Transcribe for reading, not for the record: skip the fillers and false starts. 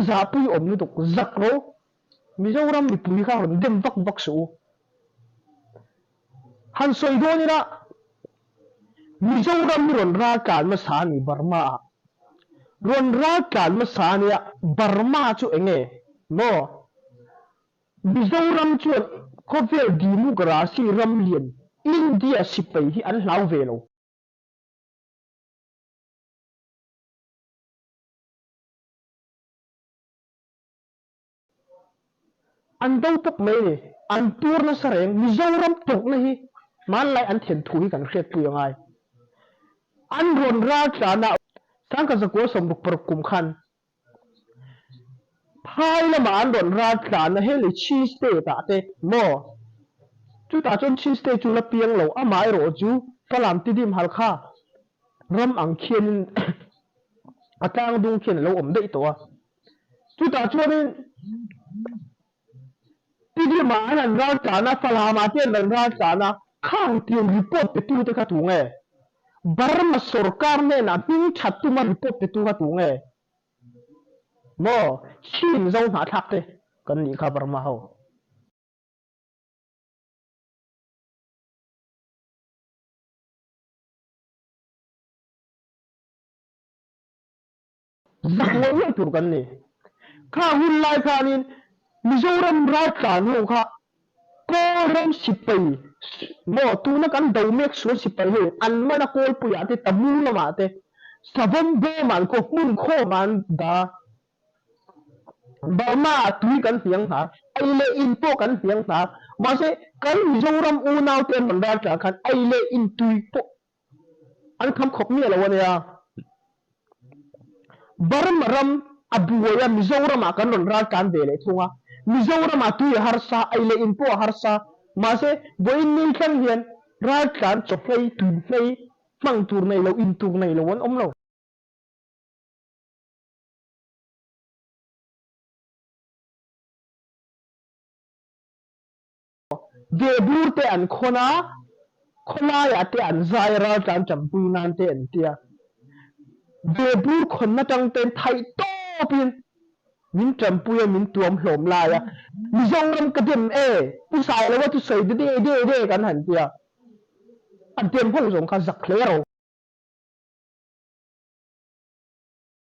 zahpui awm lutuk zak ro Mizoram mipui kha rawn dem vak vak suh u. Han sawi dawn ila Mizoram hi rawn ral tlan hmasa a ni Burma ah. Rawn ral tlan hmasa a nia Burma chu enge maw? Mizoram chuan khawvel democracy ram lian India sipai hi an hlau ve lo. An do tawp mai ni. An tur nasa reng. Mizoram tawkna hi hmanlai an then thu hi kan hriatpui a ngai. An rawn ral tlan a, Sangkhat zakua 66 kum khan phai lamah an rawn ral tlan a, hei Chin State ah te maw? Chutah chuan Chin State chu la piang lo, amaherawh chu Falam Tidim Halkha ram ang khianin a tlang dung khian a lo awm daih tawh a. Chutah chuanin Tidima an han ral tlan a, Falhama te an rawn ral tlan a, khang tiang report pe tu te kha tu nge? Burma sorkar hnenah hming that tuma report pe tu kha tu nge? Maw? Chin zo hnahthlak te kan nih kha Burma ho. Zak ngawih ngawih tur kan ni. Kha hun lai khanin Mizoram raltlan ho kha Kawlram sipai maw tuna kan do mek sual sipai ho an man a Kawlpuiah te Tamu lamah te Savawm bawmah an khaw hmun khawmah an dah a. Burma ah tui kan hniang hna, ei leh in pawh kan hniang hna. Mahse kan Mizoram unau te an rawn raltlan khan ei leh in tui pawh An kham khawp miah lo a nia. Burma ram a buai a, Mizoram ah kan rawn ral tlan ve leh thung a. Mizoram ah tui a harsa, ei leh in pawh a harsa. Mahse, vawiin ni tlang hian ral tlan chaw hlei, tui hlei, hmang tur nei lo, in tur nei lo an awm lo. Ve bur te an khawn a, khawlaiah te an zai a raltlan tanpui nan te an tia. Ve bur khawn atang ten thaih tawpin min tanpui a min tuam hlawm lai a, Mizoram ka dem e, Pu Sailoa chu sawi de de de kan han tia. A dem ho zawng kha zak hle ro.